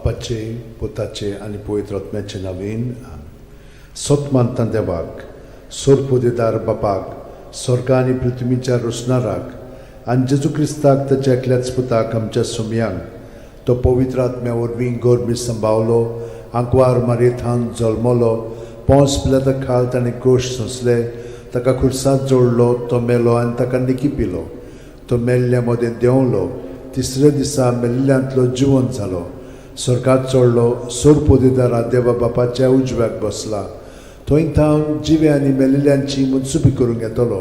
बाप्पाचे, पुताचे आनी पवित्र आत्म्याचे नांवान आमेन. सत मानता देवाक, सोरपोदेदार बापाक, स्वर्गा आनी पृथ्वीच्या रोसणाराक, आनी जेजू क्रिस्ताक, ताच्या एकल्याच पुताक, आमच्या सोमयांक, तो पवित्र आत्म्या वरवीं गर्भी संभावलो, आंकवार मारयेथावन जल्मलो, पोंस पिलाता खाल ताणें कोश सोंसले, ताका खुर्सात जोडलो, तो मेलो आनी ताका निकी पिलो, तो मेल्ल्या मदें देंवलो, तिसऱ्या दिसा मेल्ल्यांतलो जिवंत जालो, स्वर्गात चडलो, सोरपोदेदारा देवा बापाच्या उजव्याक बसला, थंय थावन जिवे आनी मेल्ल्यांची मुनसुबी करूंक येतलो.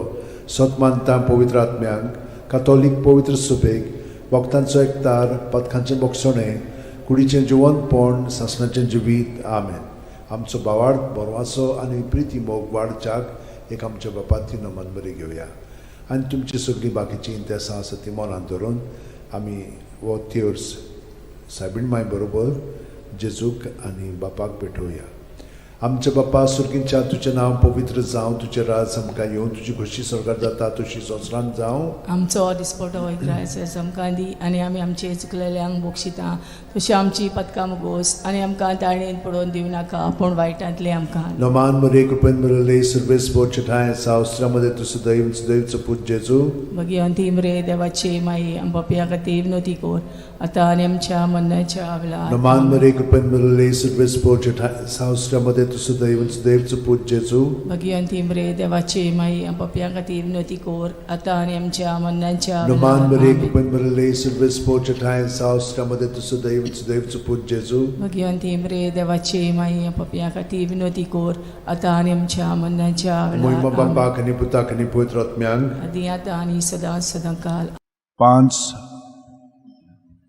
सत मानता पवित्र आत्म्यांक, कातोलीक पवित्र सुबेक, वखदांचो एकतार, पदकांचें बोगसणें, कुडीचें जिवंतपण, सासणाचें जिवीत. आमेन. आमचो भावार्थ, बरवासो आनी प्रिती मोग वाडच्याक एक आमच्या बापाती नमन बरी घेवया आनी तुमची सगळीं बाकीचीं इंतेसां आसा ती मनांत धरून आमी हो तेर्स सायबीण माय बरोबर जेजूक आनी बापाक भेटोवया. आमच्या बापा सुर्गींच्या, तुजें नांव पवित्र जावं, तुजें राज आमकां येवं, तुजी खोशी स्वर्गार जाता तशी संवसारांत जावं. आमचो दिसपटो इग्रायस आमकां दी आनी आमी आमचे चुकलेल्यांक बक्षिता तशी आमची पदकां मुगोस आनी आमकां ताळणेन पडोवन दिवं नाका, पूण वायटांतलें आमकां. नमान मरे, कृपेन भरले, सर्वेस्पोर ठांय सावस्त्रामध्ये तूं सदैव सदैवचो पूत जेजू. भगिवंती मरे देवाची माई, आम पापयां खातीर विनवती कर, आतां आनी आमच्या मरणाच्या वेळार. नमान मरे, कृपेन भरले, सर्वेस्पोर ठांय सावस्त्रामध्ये तूं सदैव सदैवचो पूत जेजू. भगिवंती मरे देवाची माई, आम पापयां खातीर विनवती कर, आतां आनी आमच्या मरणाच्या नमान वेळार. मरे, आमेन. कृपेन भरले, सर्वेस्पोर ठांय सावस्त्रामध्ये तूं सदैव सदैवचो पूत जेजू. भगिवंती मरे देवाची माई, आम पापयां खातीर विनवती कर, आतां आनी आमच्या मरणाच्या मोहिमा वेळार. आमेन. बापाक आनी पुताक आनी पवित्र आत्म्यांक. आदी आतां आनी सदां सदां काल. पांच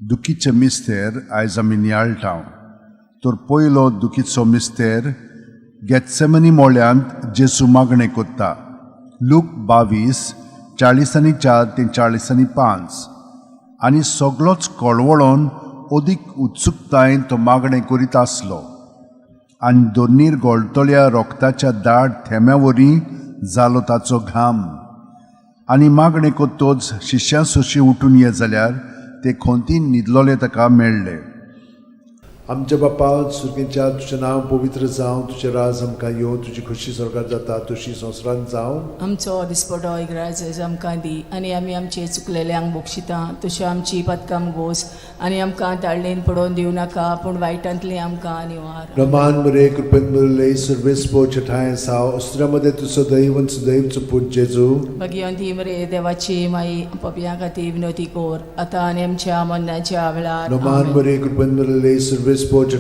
दुखीचे मिस्तेर आयज आमी नियाळटा. तर पयलो दुखीचो मिस्तेर, गेत्सेमनी मोळ्यांत जेसू मागणें कोत्ता. लूक 22, 44 ते 45. आनी सगळोच कळवळोन अदीक उत्सुकतायेन तो मागणें करीत आसलो आनी दोनीर गोळटल्या रोगताच्या दाट थेंब्या वरी जालो ताचो घाम. आनी मागणें कोत्तोच शिश्यां सोशी उठून ये जाल्यार ते खोंतीन न्हिदलोले ताका मेळ्ळे. आमच्या बापा सुर्गींच्या, तुजें नांव पवित्र जावं, तुजें राज आमकां येवं, तुजी खोशी स्वर्गार जाता तशी संवसारांत जावं. आमचो दिसपटो इग्राज आमकां दी आनी आमी आमचे चुकलेल्यांक बक्षिता तश्यो आमची पदकां गोस आनी आमकां ताळणेन पडोवन दिवं नाका, पूण वायटांतलें आमकां निवार. रमान मरे, कृपेन भरले, सर्वेस्पोर ठांय साव अस्त्रामध्ये तूं सदैव सदैवचो पूत जेजू. भगिवंती मरे देवाची माई, पपया खातीर विनवती कोर, आतां आनी आमच्या मरणाच्या वेळार. रमान आमेन. मरे, कृपेन भरले, सर्वेस्पोर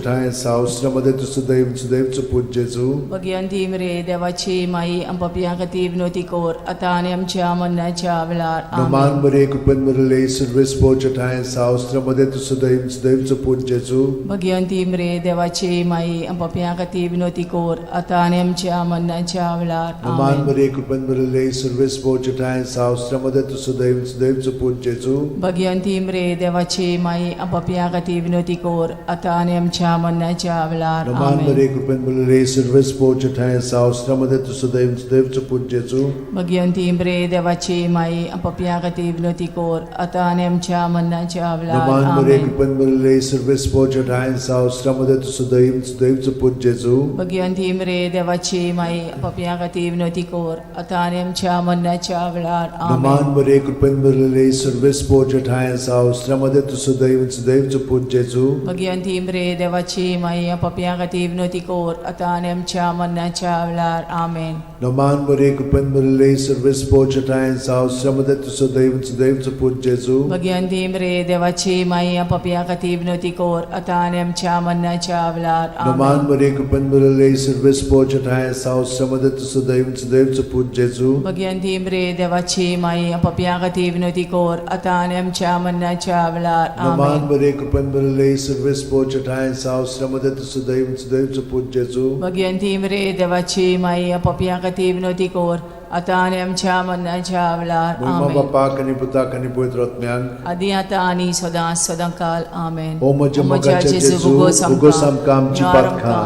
ठांय साव अस्त्रामध्ये तूं सदैव सदैवचो पूत जेजू. भगिवंती मरे देवाची माई, पपया खातीर विनवती कोर, आतां आनी आमच्या मरणाच्या वेळार. रमान आमेन. मरे, कृपेन भरले, सर्वेस्पोर ठांय साव अस्त्रामध्ये तूं सदैव सदैवचो पूत जेजू. भगिवंती मरे देवाची माई, पपया खातीर विनवती कोर, आतां आनी आमच्या मरणाच्या वेळार. रमान आमेन. मरे, कृपेन भरले, सर्वेस्पोर ठांय साव अस्त्रामध्ये तूं सदैव सदैवचो पूत जेजू. भगिवंती मरे देवाची माई, पपया खातीर विनवती कोर, आतां आनी आमच्या मरणाच्या वेळार. रमान आमेन. मरे, कृपेन भरले, सर्वेस्पोर ठांय साव अस्त्रामध्ये तूं सदैव सदैवचो पूत जेजू. भगिवंती मरे देवाची माई, पपया खातीर विनवती कोर, आतां आनी आमच्या मरणाच्या वेळार. रमान मरे, आमेन. कृपेन भरले, सर्वेस्पोर ठांय साव अस्त्रामध्ये तूं सदैव सदैवचो पूत जेजू. भगिवंती मरे देवाची माई, पपया खातीर विनवती कोर, आतां आनी आमच्या मरणाच्या वेळार. रमान आमेन. मरे, कृपेन भरले, सर्वेस्पोर ठांय साव अस्त्रामध्ये तूं सदैव सदैवचो पूत जेजू. भगिवंती मरे देवाची माई, पपया खातीर विनवती कोर, आतां आनी आमच्या मरणाच्या वेळार. आमेन. रमान मरे, कृपेन भरले, सर्वेस्पोर ठांय साव अस्त्रामध्ये तूं सदैव सदैवचो पूत जेजू. भगिवंती मरे देवाची माई, पपया खातीर विनवती कोर, आतां आनी आमच्या मरणाच्या वेळार. रमान आमेन. मरे, कृपेन भरले, सर्वेस्पोर ठांय साव अस्त्रामध्ये तूं सदैव सदैवचो पूत जेजू. भगिवंती मरे देवाची माई, पपया खातीर विनवती कोर, आतां आनी आमच्या मरणाच्या वेळार. रमान आमेन. मरे, कृपेन भरले, सर्वेस्पोर ठांय साव अस्त्रामध्ये तूं सदैव सदैवचो पूत जेजू. भगिवंती मरे देवाची माई, पपया खातीर विनवती कोर, आतां आनी आमच्या मरणाच्या वेळार. महिमा आमेन. बापाक आनी पुताक आनी पवित्र आत्म्याक. आदी आतां आनी सदां सदां काल. आमेन. ओ म्हज्या मोगाच्या जेजू, उगोस आमकां आमची पातकां,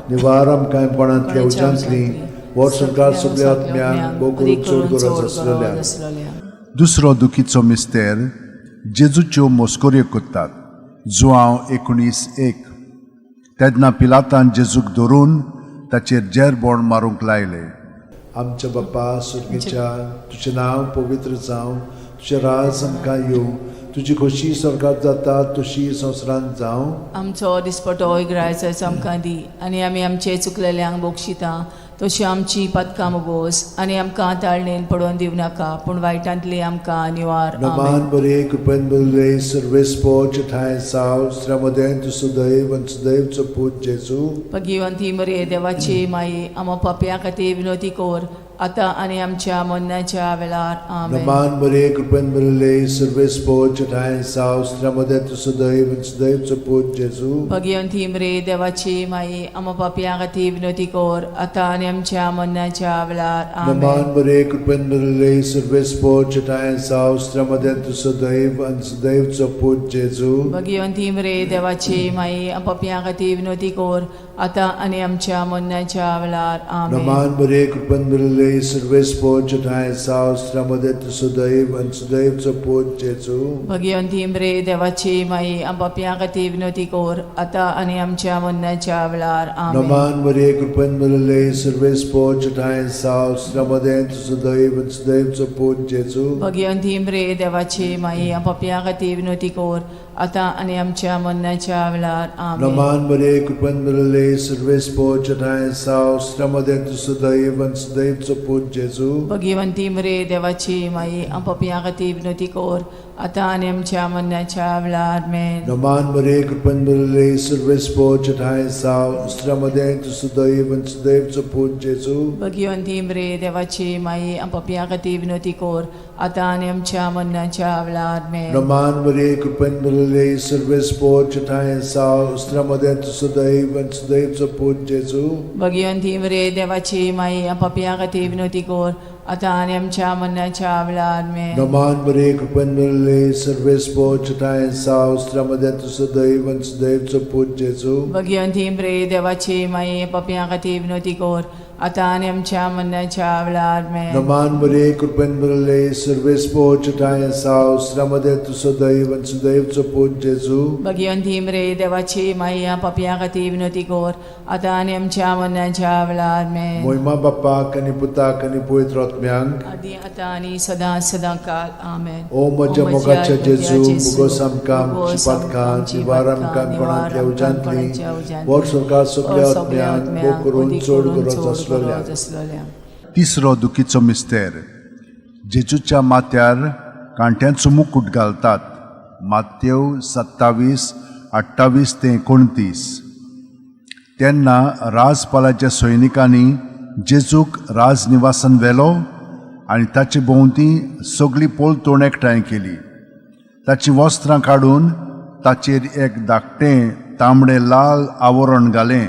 निवार आमकां कोणांतल्या उज्यांतली, वर संवसार सगल्या आत्म्यांक, भोव करून चड गरज आसलेल्या. दुसरो दुखीचो मिस्तेर, जेजूच्यो मस्कऱ्यो करतात. जुआंव 19:1. तेन्ना पिलातान जेजूक धरून ताचेर जेरबोण मारूंक लायले. आमच्या बापा सुर्गीच्या, तुजें नांव पवित्र जावं, तुजें राज आमकां येवं, तुजी खोशी स्वर्गात जाता तशी संवसारांत जावं. आमचो दिसपटो इगरायचो आमकां दी आनी आमी आमचे चुकलेल्यांक बक्षिता तशी आमची पदकां बोस आनी आमकां ताळणेन पडोवन दिवं नाका पूण वायटांतली आमकां निवार. आमेन. नमान बरे कृपेन बरले सर्वेस्पोच ठांय साव श्रमदें तूं सुदैव आनी सुदैवचो पूत जेजू. भगिवंती मरे देवाची माई, आमा पापया खातीर विनोती कोर आतां आनी आमच्या मरणाच्या वेळार. आमेन. नमान बरे कृपेन बरले सर्वेस्पोच ठांय साव श्रमदें तूं सुदैव आनी सुदैवचो पूत जेजू. भगिवंती मरे देवाची माई, आमा पापया खातीर विनोती कोर आतां आनी आमच्या मरणाच्या वेळार. आमेन. नमान बरे कृपेन बरले सर्वेस्पोच ठांय साव श्रमदें तूं सुदैव आनी सुदैवचो पूत जेजू. भगिवंती मरे देवाची माई, पापया खातीर विनोती कोर आतां आनी आमच्या मरणाच्या वेळार. आमेन. नमान बरे कृपेन बरले सर्वेस्पोच ठांय साव श्रमदें तूं सुदैव आनी सुदैवचो पूत जेजू. भगिवंती मरे देवाची माई, पापया खातीर विनोती कोर आतां आनी आमच्या मरणाच्या वेळार. आमेन. नमान मरिये कृपेन भरिल्ले सर्वेस्पोच ठांय साव श्रमदें तूं सुदैव आनी सुदैवचो पूत जेजू. भगिवंती मरे देवाची माई, पापया खातीर विनोती कोर आतां आनी आमच्या मरणाच्या वेळार. आमेन. नमान मरिये कृपेन भरिल्ले सर्वेस्पोच ठांय साव श्रमदें तूं सुदैव आनी सुदैवचो पूत जेजू. भगिवंती मरे देवाची माई, पापया खातीर विनोती कोर आतां आनी आमच्या मरणाच्या वेळार. आमेन. नमान मरिये कृपेन भरिल्ले सर्वेस्पोच ठांय साव श्रमदें तूं सुदैव आनी सुदैवचो पूत जेजू. भगिवंती मरे देवाची माई, पापया खातीर विनोती कोर आतां आनी आमच्या मरणाच्या वेळार. आमेन. नमान मरिये कृपेन भरिल्ले सर्वेस्पोच ठांय साव श्रमदें तूं सुदैव आनी सुदैवचो पूत जेजू. भगिवंती मरे देवाची माई, पापया खातीर विनोती कोर आतां आनी आमच्या मरणाच्या वेळार. आमेन. नमान मरिये कृपेन भरिल्ले सर्वेस्पोच ठांय साव श्रमदें तूं सुदैव आनी सुदैवचो पूत जेजू. भगिवंती मरे देवाची माई, पापया खातीर विनोती कोर आतां आनी आमच्या मरणाच्या वेळार. आमेन. नमान मरिये कृपेन भरिल्ले सर्वेस्पोच ठांय साव श्रमदें तूं सुदैव आनी सुदैवचो पूत जेजू. भगिवंती मरे देवाची माई, पापया खातीर विनोती कोर आतां आनी आमच्या मरणाच्या वेळार. आमेन. मोहिमा बाप्पाक आनी पुताक आनी पवित्र आत्म्यांक, आदी आतां आनी सदां सदां काल. आमेन. ओ म्हज्या मोगाच्या जेजू, मुगोस आमकां आमची पातकां निवार आमकां कोणांतल्या उज्यांतली, वर सरकार सगल्या आत्म्यांक भोग करून चड गरज आसलेल्या. आसलोल्या. तिसरो दुखीचो मिस्तेर. जेजूच्या माथ्यार कांट्यांचो मुकूट घालतात. मातेव 27 28 ते 29. तेन्ना राजपालाच्या सैनिकांनी जेजूक राजनिवासान व्हेलो आनी ताचे भोंवती सगळी पोलतोण एकठांय केली. ताचीं वस्त्रां काडून ताचेर एक धाकटें तांबडें लाल आवरण घालें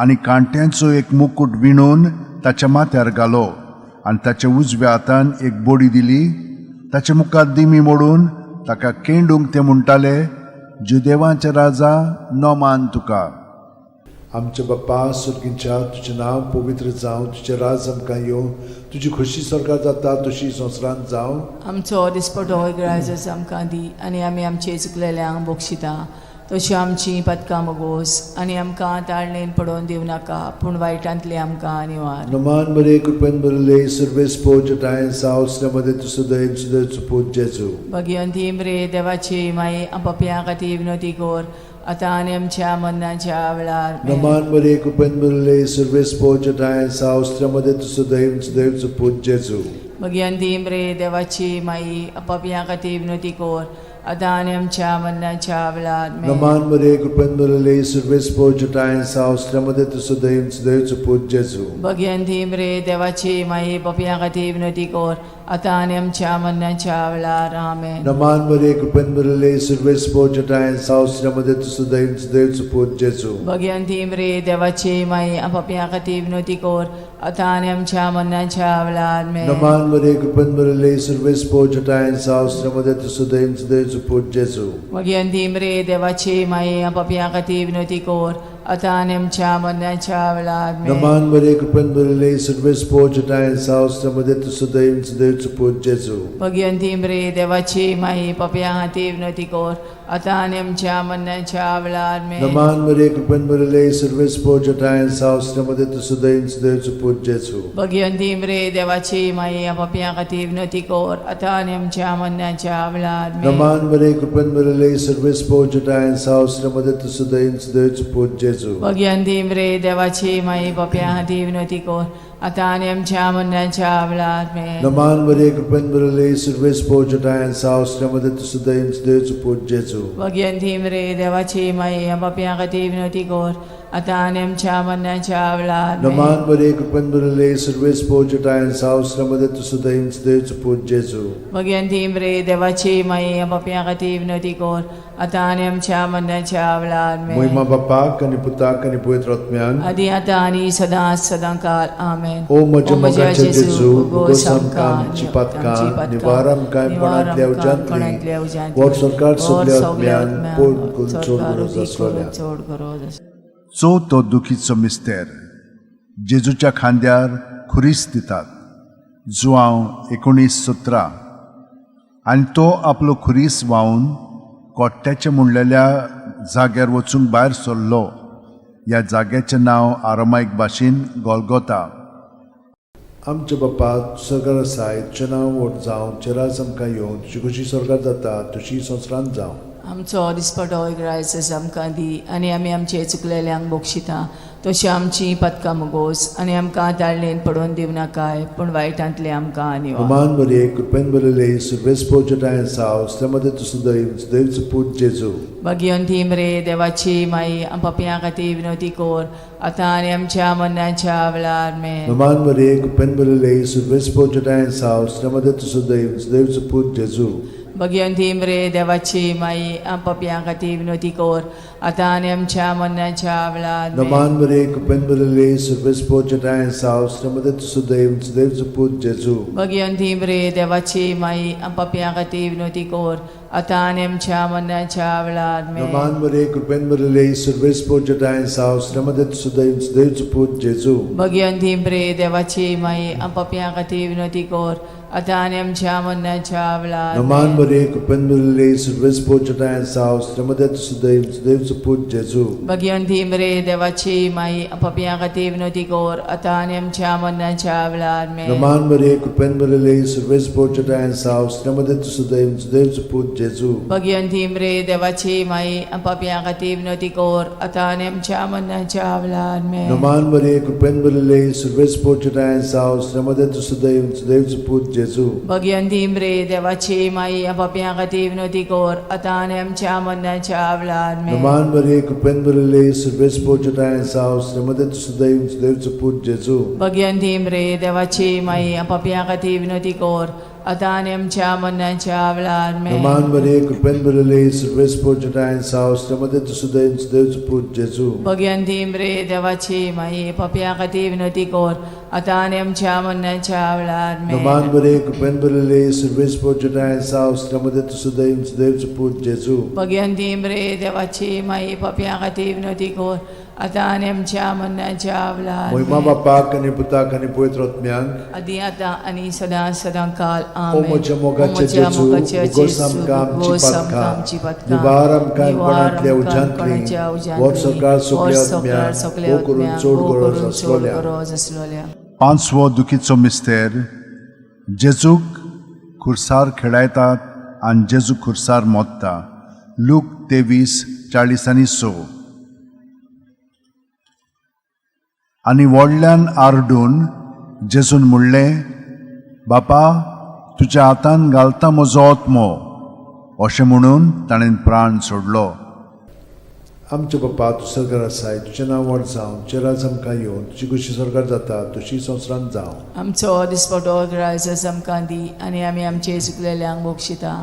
आनी कांट्यांचो एक मुकूट विणून ताच्या माथ्यार घालो आनी ताच्या उजव्या हातान एक बडी दिली. ताच्या मुखार दिमी मोडून ताका केंडूंक ते म्हणटाले, जुदेवांचे राजा, नमान तुका. आमच्या बाप्पा सुर्गींच्या, तुजें नांव पवित्र जावं, तुजें राज आमकां येवं, तुजी खोशी स्वर्गात जाता तशी संवसारांत जावं. आमचो दिसपटो इगराजच आमकां दी आनी आमी आमचे चुकलेल्यांक बक्षिता तशी आमची पदकां मगोस आनी आमकां ताळणेन पडोवन दिवं नाका पूण वायटांतली आमकां निवार. नमान मरिये कृपेन भरिल्ले सर्वेस्पोच ठांय साव श्रमदें तूं सुदैव सुदैवचो पूत जेजू. भगिवंती मरे देवाची माई, पापया खातीर विनोती कोर आतां आनी आमच्या मरणाच्या वेळार. आमेन. नमान मरिये कृपेन भरिल्ले सर्वेस्पोच ठांय साव श्रमदें तूं सुदैव सुदैवचो पूत जेजू. भगिवंती मरे देवाची माई, पापया खातीर विनोती कोर आतां आनी आमच्या मरणाच्या वेळार. आमेन. नमान मरिये कृपेन भरिल्ले सर्वेस्पोच ठांय साव श्रमदें तूं सुदैव सुदैवचो पूत जेजू. भगिवंती मरे देवाची माई, पापया खातीर विनोती कोर आतां आनी आमच्या मरणाच्या वेळार. आमेन. नमान मरिये कृपेन भरिल्ले सर्वेस्पोच ठांय साव श्रमदें तूं सुदैव सुदैवचो पूत जेजू. भगिवंती मरे देवाची माई, पापया खातीर विनोती कोर आतां आनी आमच्या मरणाच्या वेळार. आमेन. नमान मरिये कृपेन भरिल्ले सर्वेस्पोच ठांय साव श्रमदें तूं सुदैव सुदैवचो पूत जेजू. भगिवंती मरे देवाची माई, पापया खातीर विनोती कोर आतां आनी आमच्या मरणाच्या वेळार आमेन. नमान मरे कृपेन भरिल्ले सर्वेस पोजटाय सावस मध्ये तूं सदैव सदैवचो पूत जेजू. भगिवंती मरे देवाची माई पापया खातीर विनवती कर आतां आनी आमच्या मरणाच्या वेळार आमेन. नमान मरे कृपेन भरिल्ले सर्वेस पोजटाय सावस मध्ये तूं सदैव सदैवचो पूत जेजू. भगिवंती मरे देवाची माई पापया खातीर विनवती कर आतां आनी आमच्या मरणाच्या वेळार आमेन. नमान मरे कृपेन भरिल्ले सर्वेस पोजटाय सावस मध्ये तूं सदैव सदैवचो पूत जेजू. भगिवंती मरे देवाची माई पापया खातीर विनवती कर आतां आनी आमच्या मरणाच्या वेळार आमेन. नमान मरे कृपेन भरिल्ले सर्वेस पोजटाय सावस मध्ये तूं सदैव सदैवचो पूत जेजू. भगिवंती मरे देवाची माई पापया खातीर विनवती कर आतां आनी आमच्या मरणाच्या वेळार आमेन. नमान मरे कृपेन भरिल्ले सर्वेस पोजटाय सावस मध्ये तूं सदैव सदैवचो पूत जेजू. भगिवंती मरे देवाची माई पापया खातीर विनवती कर आतां आनी आमच्या मरणाच्या वेळार आमेन. मोहिमा बापाक आनी पुताक आनी पवित्र आत्म्यान आदी आतां आनी सदां सदां काल आमेन. ओ म्हज्या मोगाचे जेजू, भोगोस आमकां आमची पातकां, निवार आमकां कोणांतल्या उज्यांतली, वर सरकार सगल्या आत्म्यान पोट करून चड गरज आसलोल्या. चड गरज आसलोल्या. चवथो दुखीचो मिस्तेर जेजूच्या खांद्यार खुरीस दितात, जुआंव 19:17. आनी तो आपलो खुरीस व्हांवन कोट्ट्याचे म्हणलेल्या जाग्यार वचूंक भायर सरलो. ह्या जाग्याचें नांव आरामायक भाशेन गोलगोता. आमच्या बापा सरकार आसाय, तुजें नांव व्हड जावं, तुजें राज आमकां येवं, तुजी खोशी सरकार जाता तशी संवसारांत जावं. आमचो दिसपटो ग्रायस आमकां दी आनी आमी आमचे चुकलेल्यांक बक्षिता तशी आमची पदकां मुगोस आनी आमकां ताळणेन पडोवन दिवं नाकाय पूण वायटांतले आमकां निवार. नमान मरे कृपेन भरिल्ले सर्वेस पोजटाय सावस मध्ये तूं सदैव सदैवचो पूत जेजू. भगिवंती मरे देवाची माई पापयां खातीर विनवती कर आतां आनी आमच्या मरणाच्या वेळार आमेन. नमान मरे कृपेन भरिल्ले सर्वेस पोजटाय सावस मध्ये तूं सदैव सदैवचो पूत जेजू. भगिवंती मरे देवाची माई पापयां खातीर विनवती कर आतां आनी आमच्या मरणाच्या वेळार आमेन. नमान मरे कृपेन भरिल्ले सर्वेस पोजटाय सावस मध्ये तूं सदैव सदैवचो पूत जेजू. भगिवंती मरे देवाची माई पापयां खातीर विनवती कर आतां आनी आमच्या मरणाच्या वेळार आमेन. नमान मरे कृपेन भरिल्ले सर्वेस पोजटाय सावस मध्ये तूं सदैव सदैवचो पूत जेजू. भगिवंती मरे देवाची माई पापयां खातीर विनवती कर आतां आनी आमच्या मरणाच्या वेळार नमान आमेन. मरे कृपेन भरिल्ले सर्वेस पोजटाय सावस मध्ये तूं सदैव सदैवचो पूत जेजू. भगिवंती मरे देवाची माई पापयां खातीर विनवती कर आतां आनी आमच्या मरणाच्या वेळार आमेन. नमान मरे कृपेन भरिल्ले सर्वेस पोजटाय सावस मध्ये तूं सदैव सदैवचो पूत जेजू. भगिवंती मरे देवाची माई पापयां खातीर विनवती कर आतां आनी आमच्या मरणाच्या वेळार आमेन. नमान मरे कृपेन भरिल्ले सर्वेस पोजटाय सावस मध्ये तूं सदैव सदैवचो पूत जेजू. भगिवंती मरे देवाची माई पापयां खातीर विनवती कर आतां आनी आमच्या मरणाच्या वेळार आमेन. नमान मरे कृपेन भरिल्ले सर्वेस पोजटाय सावस मध्ये तूं सदैव सदैवचो पूत जेजू. भगिवंती मरे देवाची माई पापयां खातीर विनवती कर आतां आनी आमच्या मरणाच्या वेळार आमेन. नमान मरे कृपेन भरिल्ले सर्वेस पोजटाय सावस मध्ये तूं सदैव सदैवचो पूत जेजू. भगिवंती मरे देवाची माई पापयां खातीर विनवती कर आतां आनी आमच्या मरणाच्या वेळार आमेन. नमान मरे कृपेन भरिल्ले सर्वेस पोजटाय सावस मध्ये तूं सदैव सदैवचो पूत जेजू. भगिवंती मरे देवाची माई पापयां खातीर विनवती कर आतां आनी आमच्या मरणाच्या वेळार मोहिमा आमेन. बापाक आनी पुताक आनी पवित्र आत्म्याक आदी आतां आनी सदां सदां काल ओ आमेन. म्हज्या मोगाचे ओ म्हज्या जेजू, मोगाचे उगोस जेजू, आमकां आमची उगोस आमकां पातकां, आमची पातकां, निवार आमकां निवार कोणांतल्या आमकां उज्यांतली, कोणाच्या उज्यांतली, वर सरकार सगल्या वर सरकार आत्म्याक, सगल्या भोव करून आत्म्याक, चड भोव गरज करून चड आसलोल्या. गरज आसलोल्या. पांचवो दुखीचो मिस्तेर जेजूक खुर्सार खेळायतात आनी जेजू खुर्सार मोत्ता, लूक 23:46. आनी व्हडल्यान आरडून जेजून म्हणलें, बापा तुज्या हातान घालता म्हजो आत्मो. अशें म्हणून ताणें प्राण सोडलो. आमच्या बापा तूं सरकार आसाय, तुजें नांव व्हड जावं, तुजें राज आमकां येवं, तुजी खोशी सरकार जाता तशी संवसारांत जावं. आमचो दिसपटो ग्रायस आमकां दी आनी आमी आमचे चुकलेल्यांक बक्षिता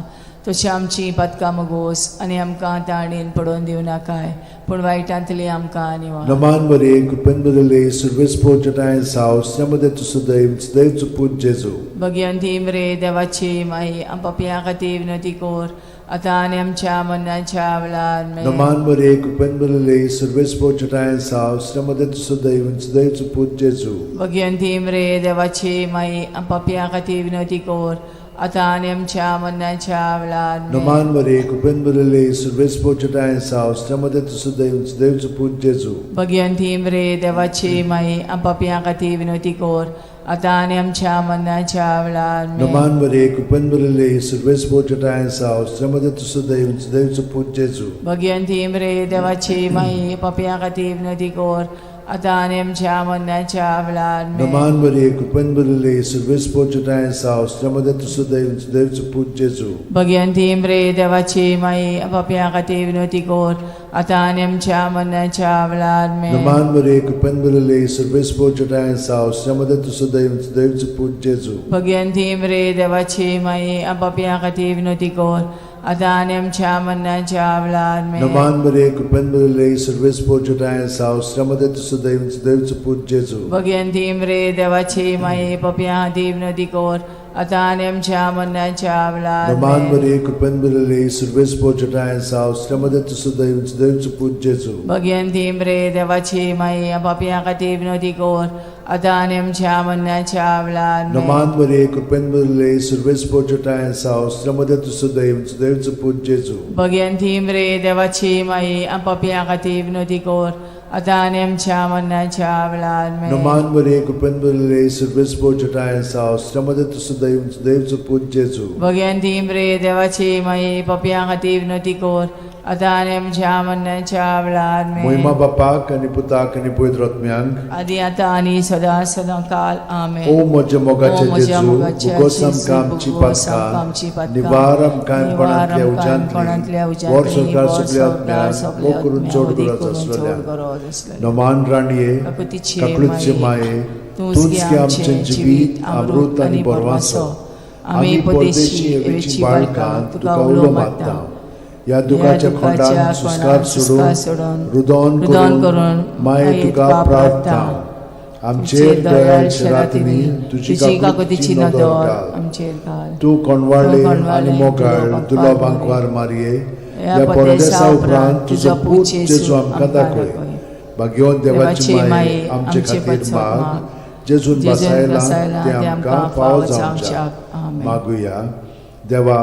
तशी आमची पातकां मुगोस आनी आमकां ताणेन पडोवन दिवं नाकाय पूण वायटांतली आमकां निवार. नमान मरे कृपेन बदले सर्वेस्पोर जटाय साव स्नेमदे तू सदैव सदैव पूत जेजू. भगवंती मरे देवाची माई, आम पापयां खातीर विनवती कर आतां आनी आमच्या मरणाच्या वेळार. आमेन. नमान मरे कृपेन बदले सर्वेस्पोर जटाय साव स्नेमदे तू सदैव सदैव पूत जेजू. भगवंती मरे देवाची माई, आम पापयां खातीर विनवती कर आतां आनी आमच्या मरणाच्या वेळार. आमेन. नमान मरे कृपेन बदले सर्वेस्पोर जटाय साव स्नेमदे तू सदैव सदैव पूत जेजू. भगवंती मरे देवाची माई, आम पापयां खातीर विनवती कर आतां आनी आमच्या मरणाच्या वेळार. आमेन. नमान मरे कृपेन बदले सर्वेस्पोर जटाय साव स्नेमदे तू सदैव सदैव पूत जेजू. भगवंती मरे देवाची माई, पापयां खातीर विनवती कर आतां आनी आमच्या मरणाच्या वेळार. आमेन. नमान मरे कृपेन बदले सर्वेस्पोर जटाय साव स्नेमदे तू सदैव सदैव पूत जेजू. भगवंती मरे देवाची माई, पापयां खातीर विनवती कर आतां आनी आमच्या मरणाच्या वेळार. आमेन. नमान मरे कृपेन बदले सर्वेस्पोर जटाय साव स्नेमदे तू सदैव सदैव पूत जेजू. भगवंती मरे देवाची माई, पापयां खातीर विनवती कर आतां आनी आमच्या मरणाच्या वेळार. आमेन. नमान मरे कृपेन बदले सर्वेस्पोर जटाय साव स्नेमदे तू सदैव सदैव पूत जेजू. भगवंती मरे देवाची माई, पापयां खातीर विनवती कर आतां आनी आमच्या मरणाच्या वेळार. नमान आमेन. मरे कृपेन बदले सर्वेस्पोर जटाय साव स्नेमदे तू सदैव सदैव पूत जेजू. भगवंती मरे देवाची माई, पापयां खातीर विनवती कर आतां आनी आमच्या मरणाच्या वेळार. आमेन. नमान मरे कृपेन बदले सर्वेस्पोर जटाय साव स्नेमदे तू सदैव सदैव पूत जेजू. भगवंती मरे देवाची माई, पापयां खातीर विनवती कर आतां आनी आमच्या मरणाच्या वेळार. आमेन. नमान मरे कृपेन बदले सर्वेस्पोर जटाय साव स्नेमदे तू सदैव सदैव पूत जेजू. भगवंती मरे देवाची माई, पापयां खातीर विनवती कर आतां आनी आमच्या मरणाच्या वेळार. आमेन. मोहिमा बापाक आनी पुताक आनी पवित्र आत्म्यांक. आदी आतां आनी सदां सदां काल. आमेन. ओ म्हज्या मोगाचे ओ म्हज्या जेजू, मोगाचे भुगोस जेजू, आमकां आमची भुगोस आमकां आमची पातकां, पातकां, निवार आमकां निवार कोणांतल्या आमकां कोणांतल्या उज्यांतली, वर उज्यांतली, संवसार वर सगल्या संवसार आत्म्यांक, सगल्या मोग करून आत्म्यांक, चड उदीक गरज करून चड आसलेल्या. गरज आसलेल्या. नमान राणये, काकुतीचे काकळूतचे माये, माये, तूंच तूंच गे गे आमचें आमचें जिवीत, अमृत आनी बरवासो. आमी परदेशी एवेची बाळकां तुका उलो मारता. ह्या दुखाच्या खोंडान सुस्कार सोडून, रुदोन रुदोन करून करून माये तुका प्रार्थना. आमचेर दयाळ शरातिनी तुजी काकुतीची नदर घाल. आमचेर घाल. तूं कोणवाळे तूं कोणवाळे, आनी मोगाळ तुलो तुलो बांकवार बांकवार मारये, ह्या ह्या परदेसा परदेसा उपरांत तुजो पूत जेजू आमकां दाखय. भाग्यवंत देवाची माये, आमचे खातीर माग, जेजून जेजून बसायला बसायला ते आमकां फावो जावच्याक. आमेन. मागुया. देवा,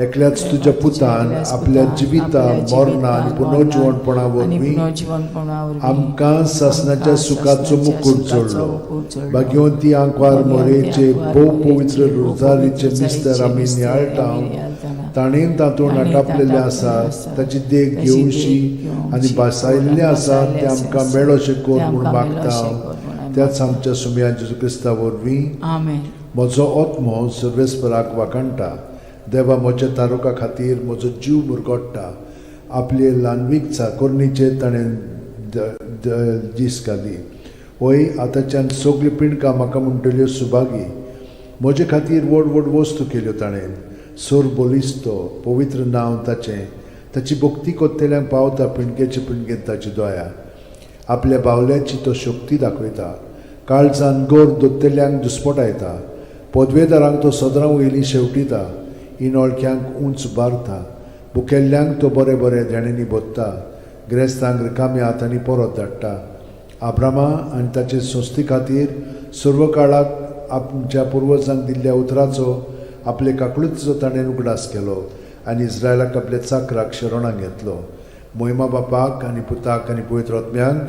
एकल्याच तुज्या पुतान एकल्याच आपल्या पुतान जिविता आपल्या मरणा आनी जिवितान, पुनर्जिवणपणा आनी वरवीं पुनर्जिवणपणा वरवीं आमकां सासणाच्या आमकां सुखाचो सासणाच्या मुकूट सुखाचो जोडलो. मुकूट जोडलो. भाग्यवंती आंकवार भाग्यवंती मोरेचे आंकवार भोव मोरेचे पवित्र भोव रोजारीचे पवित्र मिस्तर आमी रोजारीचे नियाळटा, आमी नियाळटाना, ताणें तातूंत ताणें आटापलेलें तातूंत आसा आसा, ताची देख ताची घेवशी देख आनी घेवची भासायल्लें आसा भासायल्लें तें आसा, आमकां मेळोशें कर तें म्हूण आमकां मागता मेळोशें कर म्हूण आमी त्याच आमच्या सुमया जेजू क्रिस्ता वरवीं. आमेन. म्हजो आत्मो सर्वेस्पराक वाखाणटा, देवा म्हज्या तारुका खातीर म्हजो जीव मुरगोट्टा. आपले ल्हानवीक चाकोरणीचेर ताणें दीस घाली. वय, आतांच्यान सगळीं पिंडकां म्हाका म्हणटल्यो सुभागी. म्हजे खातीर व्हड व्हड वस्तू केल्यो ताणें. सोर बलिस्तो पवित्र नांव ताचें. ताची भक्ती कोत्तेल्यांक पावता पिंडकेचे पिंडकेन ताची दया. आपल्या बावल्याची तो शक्ती दाखयता, काळजान गोर दोत्तेल्यांक दुस्पटायता. पदवेदारांक तो सदरां वयली शेवटिता, इनोळख्यांक उंच बारता. भुकेल्ल्यांक तो बरें बरें देण्यांनी भोत्ता, ग्रेस्तांक रिकाम्या हातांनी परत धाडटा. आब्रामा आनी ताचे संस्थे खातीर सर्व काळाक आमच्या पुर्वजांक दिल्ल्या उतराचो आपले काकळुतीचो ताणें उगडास केलो आनी इस्रायलाक आपल्या चाकराक शरणाक घेतलो. मोहिमा बापाक आनी पुताक आनी पवित्र आत्म्यांक.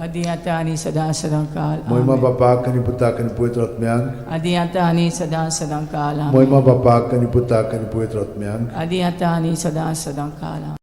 आदी आतां आनी सदां सदां काल. मोहिमा आमेन. बापाक आनी पुताक आनी पवित्र आत्म्यांक. आदी आतां आनी सदां सदां काल. आमेन. मोहिमा बापाक आनी पुताक आनी पवित्र आत्म्यांक. आदी आतां आनी सदां सदां काल. आमेन.